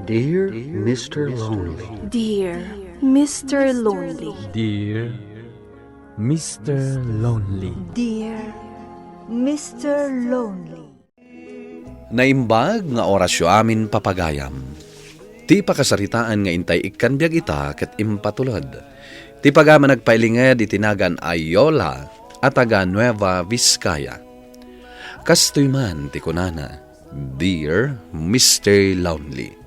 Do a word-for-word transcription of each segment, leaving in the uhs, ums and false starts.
Dear Mister Lonely. Dear Mister Lonely. Dear Mister Lonely. Dear Mister Lonely. Naimbag nga orasyo amin, papagayam. Ti pakasaritaan nga intay ikkan biag ita ket impatulod ti pagayam a nagpailinged iti nagan a Yola a taga Nueva Vizcaya. Kastoy man ti kunana, "Dear Mister Lonely."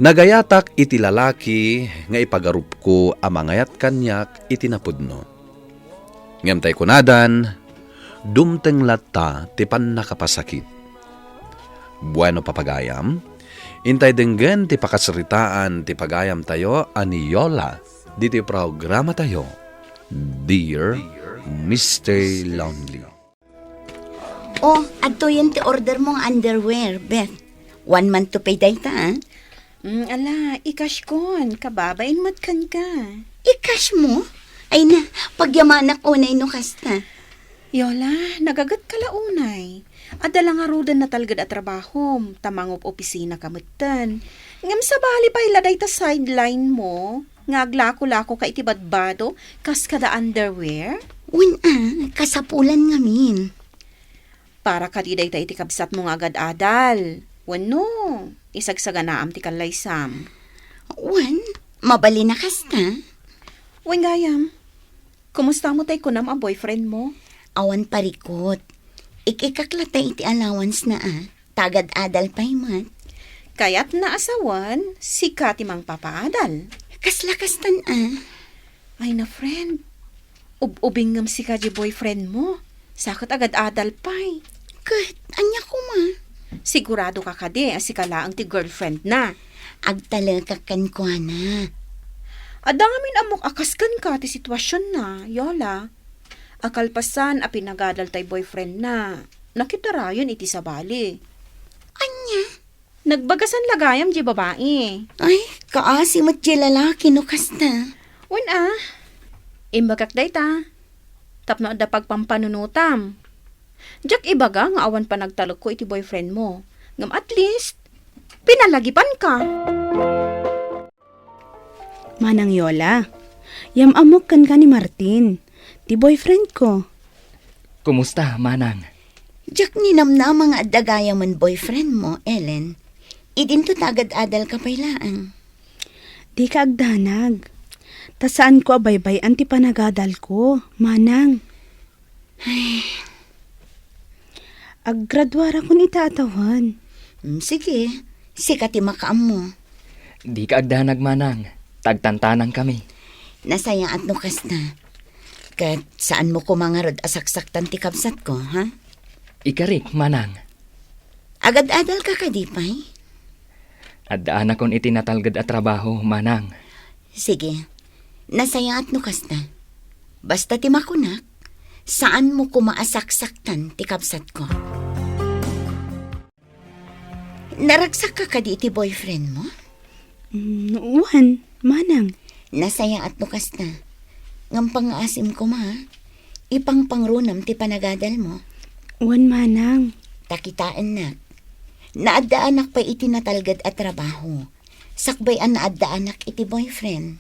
Nagayatak iti lalaki nga ipagarupko a mangayat kaniak iti napudno. Ngem tay kunadan, dumteng latta ti pannakapasakit. Bueno, papagayam, intay denggen ti pakasaritaan ti pagayamtayo a ni Yola ditoy programatayo, Dear Mister Lonely. Oh, adtoyen ti order mo nga underwear, Beth. One month to pay dayta, ah. Mm, ala, i-cash kon, kababain met kenka. I-cash mo? Ay na, pagyamanak unay no kasta. Yola, nagaget ka la unay. Adda la ngaruden natalged a trabahom, ta mangup-opisina ka metten. Ngem sabali pay la dayta sideline mo. Nga aglako-lako ka iti badbado, kas kada underwear? Wen a, kasapulan ngamin. Para kadi dayta iti kabsatmo nga agad-adal. Wenno, isagsaganaam ti kallaysam. Wen, mabalin a kasta. Wen gayam, kumusta mo tay kunam a boyfriend mo? Awan parikot. Ik-ikak latta iti allowance na a. Ta agad-adal pay met. Kayatna a sawen, sika ti mangpapaadal. Kasla kastan a? Ay na, friend. Ub-ubing ngem sika di boyfriend mo. Sa ket agad-adal pay. Ket, ania koma? Sigurado ka kadi a sika laeng ti girlfriend na? Agtalekak kenkuana. Adda ngamin ammok a kas kenka ti situasion na, Yola. A kalpasan a pinagadal tay boyfriend na, nakidarayen iti sabali. Ania? Nagbagasan la gayam di babai. Ay, kaasi met di lalaki no kasta. Wen a, imbagak dayta. Tapno adda pagpampanunotam. Diak ibaga nga awan panagtalekko iti boyfriend mo. Ngem at least, pinalagipan ka. Manang Yola, yam-ammok kenka ni Martin, ti boyfriend ko. Kumusta, Manang? Diak ninamnama nga adda gayamen boyfriend mo, Ellen. Idinto ta agad-adal ka pay laeng. Dika agdanag. Ta saanko a baybay-an ti panagadal ko, Manang. Ay. Aggraduarakon ita a tawen. Mm, sige, sika ti makaammo. Dika agdanag, Manang. Tagtantanang kami. Nasayaat no kasta. Ket saanmo koma ngarud a saksaktan ti kabsatko, ha? Ikarik, Manang. Agad-adal ka kadi pay? Addaanakon iti natalged a trabaho, Manang. Sige. Nasayaat no kasta. Basta ti makunak, saanmo koma a saksaktan ti kabsatko. Naragsak ka kadi iti boyfriend mo? Mm, wen, Manang. Nasayaat no kasta. Ngem pangngaasim koma, ipangpangrunam ti panagadal mo. Wen, Manang. Ta kitaennak. Naaddaanak pay iti natalged a trabaho. Sakbay a naaddaanak iti boyfriend.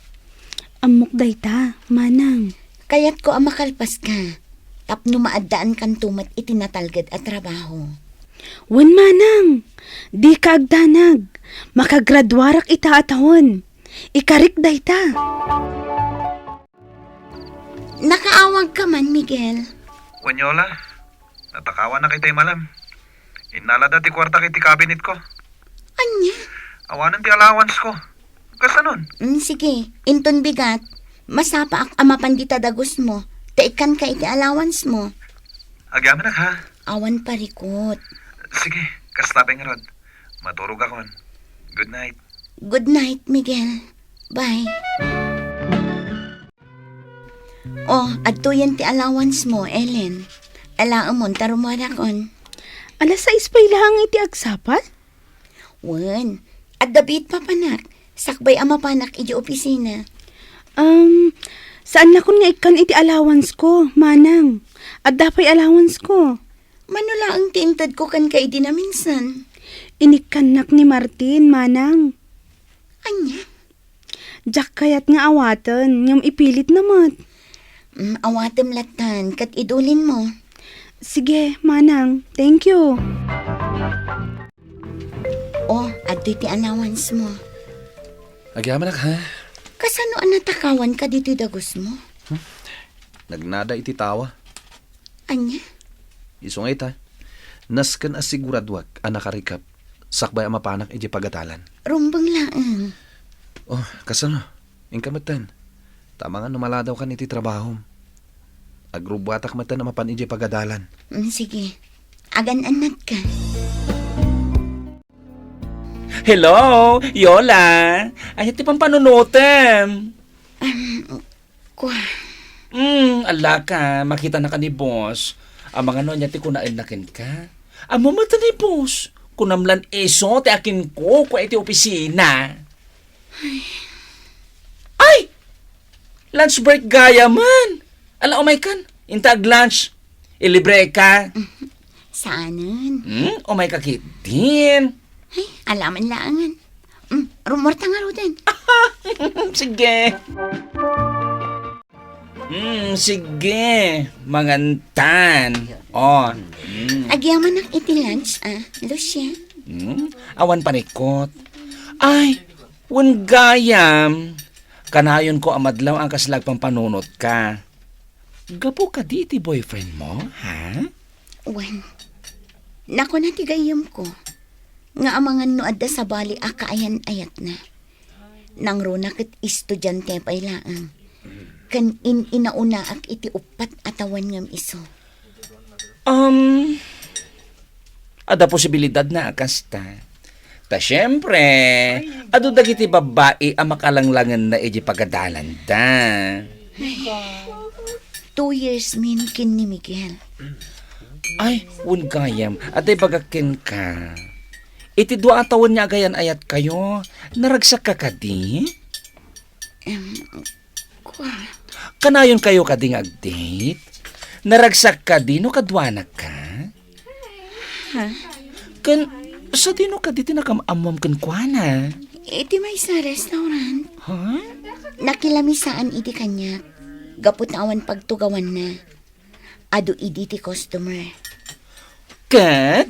Ammok dayta, Manang. Kayatko a makalpaska, tapno maaddaankanto met iti natalged a trabaho. Wen, Manang, dika agdanag. Makagraduarak ita a tawen. Ikarik dayta. Nakaawagka man, Miguel? Wen, Yola, natakawanak itay malem. Innalada ti kuartak iti kabinetko. Ania? Awanen ti allowance ko. Kasanon? Mm, sige, inton bigat, masapaak a mapan dita dagusmo, ta ikkanka iti allowance mo. Agyamanak, ha? Awan parikot. Sige, kasta pay ngarud. Maturogakon. Good night. Good night, Miguel. Bye. Oh, adtoyen ti allowance mo, Ellen. Alaemon ta rummuarakon. Alas sais pay laeng iti agsapul? Wen, adda biit papanak, sakbay a mapanak idiay opisina. Um, saannakon nga ikkan iti allowance ko, Manang. Adda pay allowance ko. Mano laeng ti intedko kenka idi naminsan? Inikkannak ni Martin, manang. Ania? Diak kayat nga awaten, ngem ipilitna met. Mm, awatem lattan, ket idulinmo. Sige, manang. Thank you. Oh, adtoy ti allowance mo. Agyamanak, ha? Kasano a natakawanka ditoy dagusmo? Hmm? Nagnada iti tawa. Ania? Isu nga ita, nasken a siguraduak a nakarikep sakbay a mapanak idiay pagadalan. Rumbeng laeng. Oh, kasano? Inka metten. Ta amangan no maladawkan iti trabahom. Agrubbuatak metten a mapan idiay pagadalan. Mm, sige. Agan-annatka. Hello, Yola. Ania ti pampanunotem? Um, kua. Hmm, allaka, makitanaka ni boss. Amangan no ania ti kunaenna kenka. Ammom met ni boss. Kunam lan isu ti akinko, kua iti opisina. Ay! Lunch break gayamen. Ala, umaykan. Inta ag-lunch. Ilibreka. Saanen? Hmm? Umayka ketdin. Ay, alaman laangan. Mm, rummuarta ngaruden. Sige. Hmm, sige. Mangantan. Oh. Hmm. Agyamanak iti lunch, ah, Lucia. Hmm? Awan panikot. Ay, wen gayam. Kanayonko a madlaw a kasla agpampanunotka. Gapu kadi iti boyfriend mo, ha? Wen, nakuna ti gayyemko nga amangan no adda sabali a kaayan-ayatna. Nangruna ket estudiante pay laeng, ken in-inaunaak iti uppat a tawen ngem isu. Um, adda posibilidadna a kasta. Ta siempre, adu dagiti babbai a makalanglangenna idiay pagadalanda. Two years min ken ni Miguel. Ay, wen gayam, adda ibagak kenka. Iti dua a tawen nga agayan-ayatkayo, naragsakka kadi? Em, kua. Kanayonkayo kadi nga ag-date? Naragsak kadi no kaduanakka? Ha? Ken, sadino kadi ti nakam-ammom kenkuana? Iti maysa a restaurant. Ha? Nakilamisaan iti kaniak. Gapu ta awan pagtugawanna. Adu idi ti customer. Ket?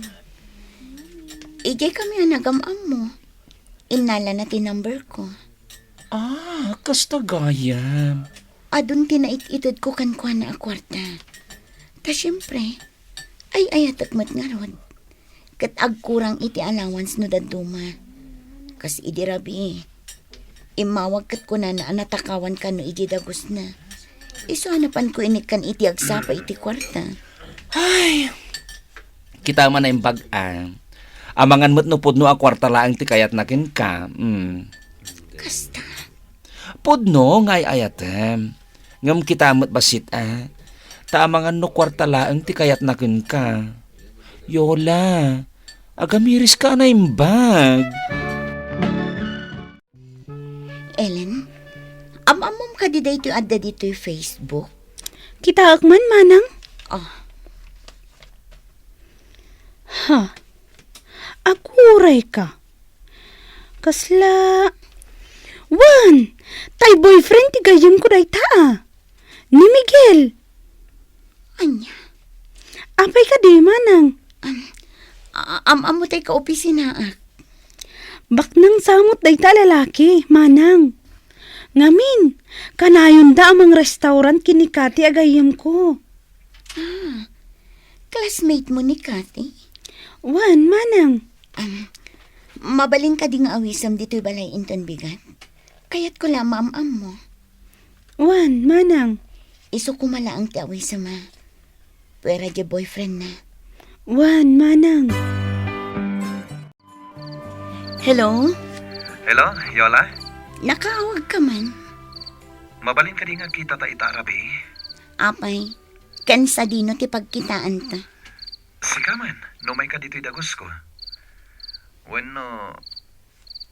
Idiay kami a nagam-ammo. Innalana ti number ko. Ah, kasta gayam. Adun ti nait-itedko kenkuana a kuarta. Ta siempre, ay-ayatek met ngarud. Ket agkurang iti allowance no dadduma. Kas idi rabii, immawag ket kunana a natakawan kano idi dagusna. Isu a napanko inikkan iti agsapa iti kuarta. Ay! Kita man a imbag-a. Amangan met no pudno a kuarta laeng ti kayatna kenka. Mm. Kasta. Pudno nga ay-ayatem. Ngem kita met bassit a. Ta amangan no kuarta laeng ti kayatna kenka. Yola, agamiriska a naimbag. Ellen, am-ammom kadi daytoy adda ditoy Facebook? Kitaek man, manang. Ah. Ha. Aguray ka. Kasla, wen, tay boyfriend ti gayyemko dayta a. Ni Miguel. Ania? Apay kadi, manang? Am-, a-, am-ammo tay kaopisinaak. Baknang samot dayta a lalaki, manang. Ngamin, kanayonda a mangrestaurant ken ni Kati a gayyemko. Ah, classmate mo ni Kati? Wen, manang. Am, mabalin kadi nga awisem ditoy balay inton bigat? Kayatko la maam-ammo. Wen, manang. Isu koma laeng ti awisem a. Puera diay boyfriend na. Wen, manang. Hello? Hello, Yola? Nakaawag ka man? Mabalin kadi nga kita ta ita a rabii? Apay, ken sadino ti pagkitaanta? Sika man, no umayka ditoy dagusko. Wenno,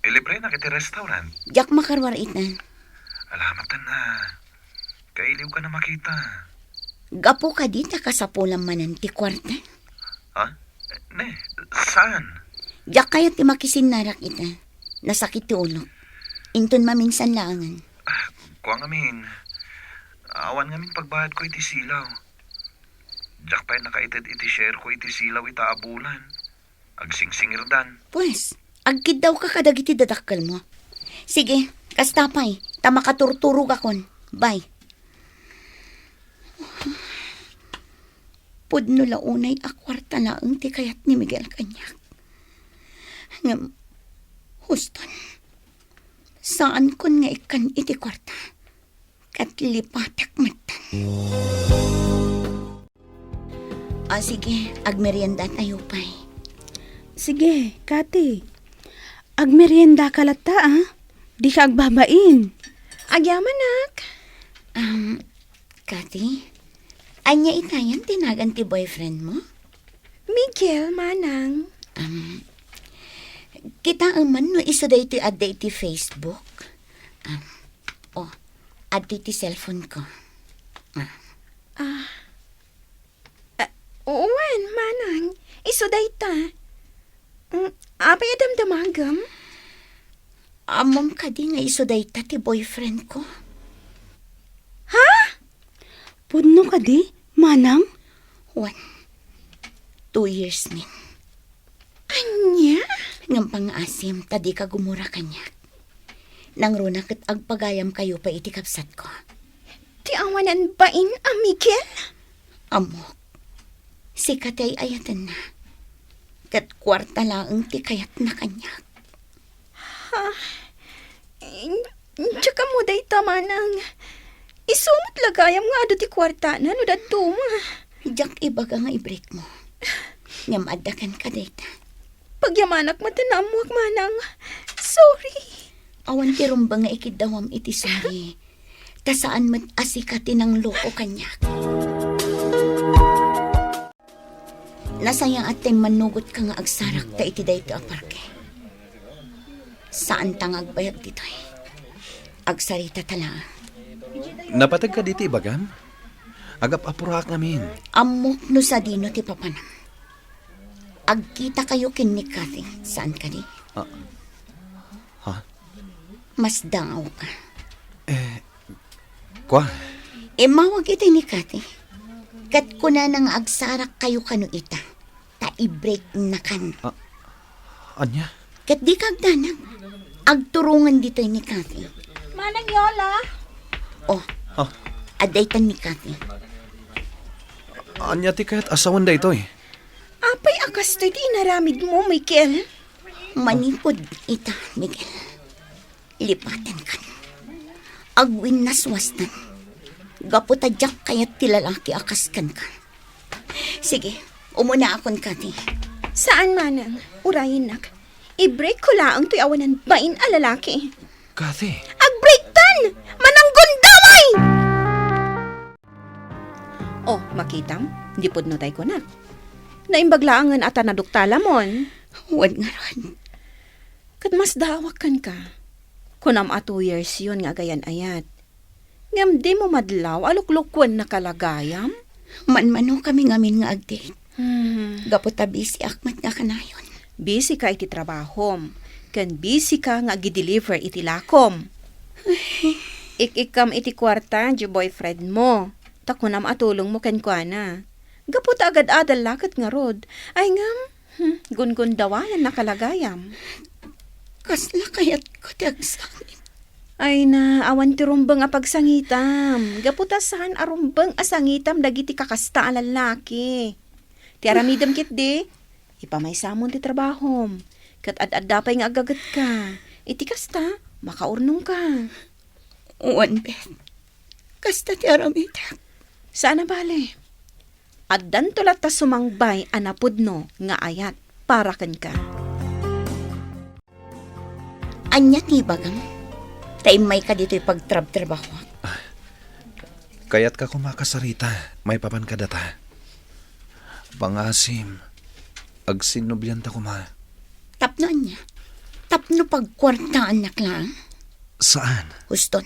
ilibrenak iti restaurant? Diak makaruar ita. Alamatan a. Kailiwka a makita. Gapu kadi ta kasapulam manen ti kuarta? Ha? Ne, saan? Diak kayat ti makisinnarak ita. Nasakit ti ulok. Inton maminsan laengen. Ah, kua ngamin. Awan ngamin pagbayadko iti silaw. Diak pay nakaited iti shareko iti silaw ita a bulan. Agsingsingirdan. Pues, agkiddawka kadagiti dadakkelmo. Sige, kasta pay, ta makaturturogakon. Bye. Pudno la unay a kuarta laeng ti kayat ni Miguel kaniak. Ngem, huston, saankon nga ikkan iti kuarta. Ket lipatek metten. Ah, sige, agmeriendatayo pay. Sige, Kati. Agmeriendaka latta, ah. Dika agbabain. Agyamanak. Um, Kati, ania itayan ti nagan ti boyfriend mo? Miguel, manang. Um, kitaem man no isu daytoy adda iti Facebook. Um, oh, adtoy ti cellphone ko. Ah. Ah. Ah, wen, manang. Isu dayta. Mm, apay a damdamagem? Ammom kadi nga isu dayta ti boyfriend ko? Ha? Pudno kadi, manang? Wen, two years nin. Ania? Ngem pangngaasim ta dika gumura kaniak. Nangruna ket agpagayamkayo pay iti kabsatko. Ti awanan bain a Miguel? Ammok. Sika ti ay-ayatenna. Ket kuarta laeng ti kayatna kaniak. Ha? Diak ammo dayta, manang. Isu met la gayam nga adu ti kuartana no dadduma. Diak ibaga nga i-break mo. Ngem adda kenka dayta. Pagyamanak met ti naammuak, manang. Sorry. Awan ti rumbeng nga ikiddawam iti sorry. Ta saan met a sika ti nangloko kaniak. Nasayaat ta immannugotka nga agsarakta iti daytoy a parke. Saanta nga agbayag ditoy. Agsarita ta laeng. Napateg kadi ti ibagam? Agap-apuraak ngamin. Ammok no sadino ti papanam. Agkitakayo ken ni Kathy, saan kadi? Ah. Ha? Masdaawka. Eh, kua? Immawag iti ni Kathy. Ket kunana nga agsarakkayo kano ita, ta i-break nakan. Ah, ania? Ket dika agdanag. Agturongen ditoy ni Kathy. Manang Yola! Oh, ah, adda itan ni Kathy. Ania ti kayat a sawen daytoy? Apay a kastoy ti inaramidmo, Michael? Manipud ita, Miguel. Lipatenkan. Agwinnaswastan. Gapu ta diak kayat ti lalaki a kas kenka. Sige, umunaakon, Kathy. Saan, manang. Urayennak. I-break ko laeng toy awanan bain a lalaki. Kathy. Ag-breaktan! Mananggundaway! Oh, makitam, di pudno tay kunak. Naimbag laengen a ta naduktalamon. Wen ngarud. Ket masdaawak kenka. Kunam a two years yon nga agayan-ayat. Ngem dimo madlaw a luklukuen nakalagayam? Manmanokami ngamin nga agdate. Hmm. Gapu ta busy ak met nga kanayon. Busy ka iti trabahom, ken busy ka nga agideliver iti lakom. Ik-ikkam iti kuarta, di boyfriend mo. Ta kunam a tulongmo kenkuana. Gapu ta agad-adal la ket ngarud. Ay ngem, hmm, gungundawayan nakalagayam. Kasla kayatko ti agsangit. Ay na, awan ti rumbeng a pagsangitam. Gapu ta saan a rumbeng a sangitam dagiti kakasta a lallaki. Ti aramidem ketdi, ipamaysamon ti trabahom. Ket ad-adda pay nga aggagetka. Iti kasta, makaurnongka. Wen, Beth. Kasta ti aramidek. Saan a bale. Addanto latta sumangbay a napudno nga ayat para kenka. Ania ti ibagam? Ta immayka ditoy pagtrabtrabahoak. Kayatka koma a kasarita maipapan kadata. Pangasim, agsinnublianta koma. Tapno ania? Tapno pagkuartaannak laeng? Saan? Huston.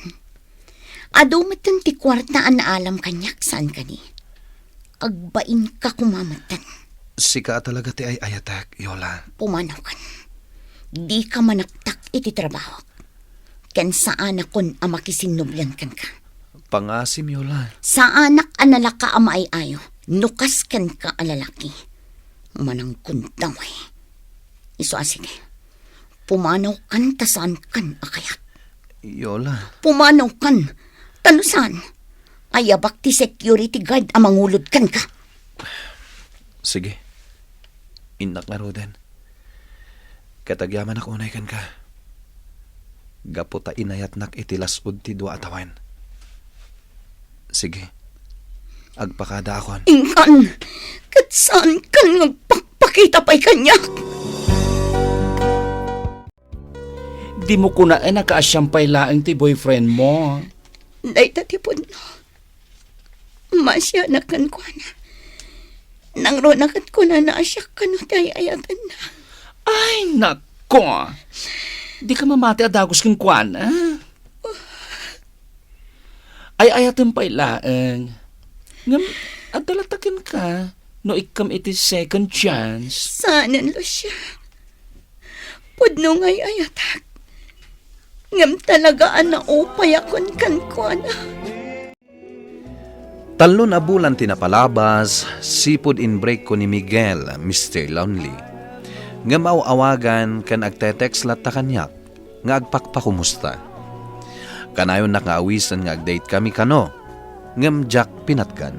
Adu metten ti kuarta a naalam kaniak, saan kadi? Agbainka koma metten. Sika a talaga ti ay-ayatek, Yola. Pumanawkan. Dika manaktak iti trabahok. Ken saanakon a makisinnublian kenka. Pangasim, Yola. Saanak a nalaka a maay-ayo, no kas kenka a lalaki. Mananggundaway. Isu a sige. Pumanawkan ta saankan a kayat. Yola. Pumanawkan. Ta no saan, ayabak ti security guard a mangulod kenka. Sige. Innak ngaruden. Ket agyamanak unay kenka. Gapu ta inayatnak iti las-ud ti dua a tawen. Sige. Agpakadaakon. Inkan, ket saankan nga agpakpakita pay kaniak. Dimo kunaen a kaasiam pay laeng ti boyfriend mo. Dayta ti pudno. Maasianak kenkuana. Nangruna ket kunana a siak kano ti ay-ayatenna. Ay, nako! Dika mamati a dagus kenkuana. Ay-ayatem pay laeng. Ngem, adda latta kenka no ikkam iti second chance. Saanen, Lucia. Pudno nga ay-ayatak. Ngem talaga a naupayakon kenkuana. Tallo a bulan ti napalabas, sipud in-break ko ni Miguel, Mister Lonely. Ngem aw-awagan ken agte-text latta kaniak nga agpakpakumusta. Kanayonnak nga awisen nga ag-date kami kano, ngem diak pinatgan.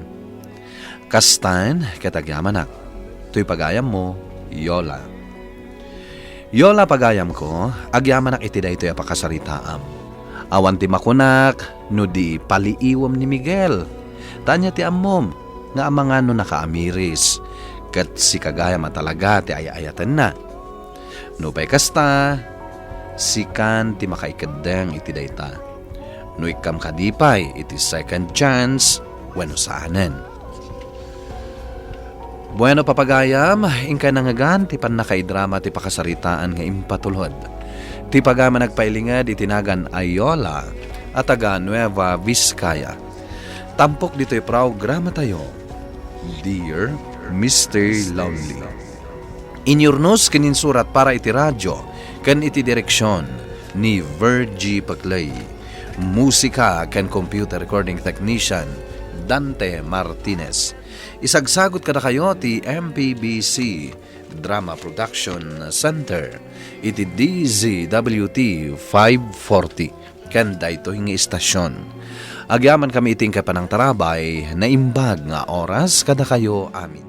Kastan ket agyamanak. Toy pagayammo, Yola. Yola, pagayamko, agyamanak iti daytoy a pakasaritaam. Awan ti makunak no di paliiwem ni Miguel. Ta ania ti ammom nga amangan no nakaamiris, ket sika gayam a talaga ti ay-ayatenna. Nupay kasta, sikan ti makaikeddeng iti dayta. No ikkam kadi pay iti second chance wenno saanen. Bueno, papagayam, inkay nangngegan ti pannakaidrama ti pakasaritaan nga impatulod. Ti pagayam a nagpailinged iti nagan a Yola a taga Nueva Vizcaya. Tampok ditoy programatayo, Dear Mister Lonely. Inyurnos ken insurat para iti radio ken iti direksion ni Virgie Paclay. Musika ken computer recording technician, Dante Martinez. Isagsagut kadakayo ti M P B C Drama Production Center iti D Z W T five forty ken daytoy nga istasion. Agyamankami iti inkay panangtarabay, naimbag nga oras kadakayo amin.